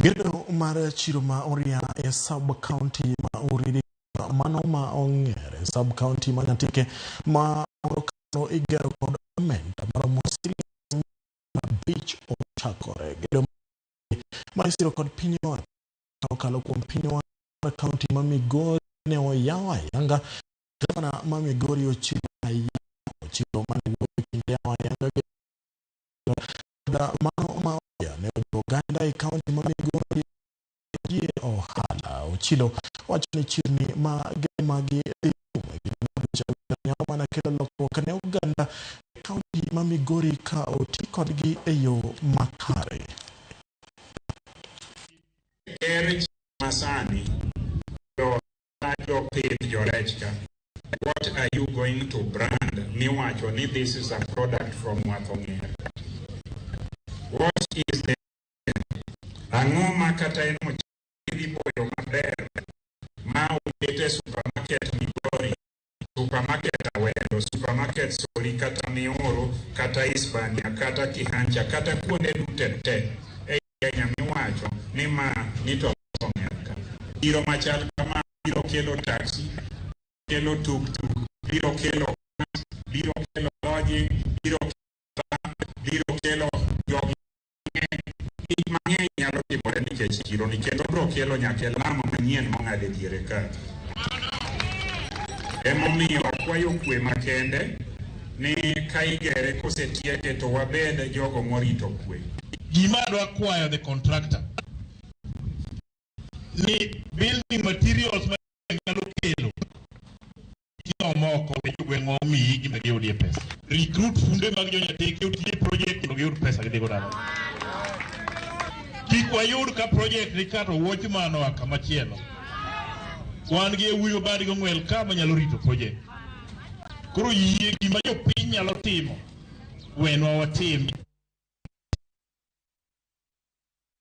Gedo mar chiro ma Oria e sub county ma Uriri mano ma Ong'er e sub county ma Nyatike ma kano igero kod omenda maromo siling 5 ochakore. Gedo ma isiro kod piny owacho kokalo kuom piny owacho mar county ma Migori ne oyaw ayanga. Gavana ma Migori Ochilo Ochilo mane wuoyo e kinde yawo ayanga gedo mano ma Oria ne ojiwo oganda e kaunti ma Migori yie ohala. Ochilo wacho ni chirni ma gedo magi dhi rumo e kinde mar dweche 6 nyalo mana kelo lokruok ne oganda e kaunti ma Migori ka oti kodgi e yo makare. Ger masani jo jopith jorech ka, what are you going to brand miwacho ni this is a product from Wath Ong'er? What is the ang'o ma kata en idhi boyo maber ma okete supermarket Migori, supermarket Awendo, supermarket Sori kata Mioro kata Hispania kata Kihancha kata kuonde duto te e Kenya miwacho ni ma ni to Ong'er ka. Biro machal kama biro kelo taxi, kelo tuk-tuk, biro kelo biro kelo lodging, biro biro kelo jogi mang'eny. Gik mang'eny nyalo timore nikech chiro ni kendo biro kelo nyaka lamo manyien mong'ad e diere ka. Emomiyo akwayo kwe makende ni ka igere kosetieke to wabed jogo morito kwe. Gima adwa kwayo the contractor ni building materials ma nyalo kelo moko we jogweng'wa omiyi gima giyudie pesa. Recruit funde mag jonyateke otiye project mondo giyud pesa gidhigo dala. Kik wayud ka project ni kato watchman oa kamachielo. Wan gi wuoyi mabad gong'wel ka manyalo rito project. Koro yie gima jopiny nyalo timo, wenwa watim.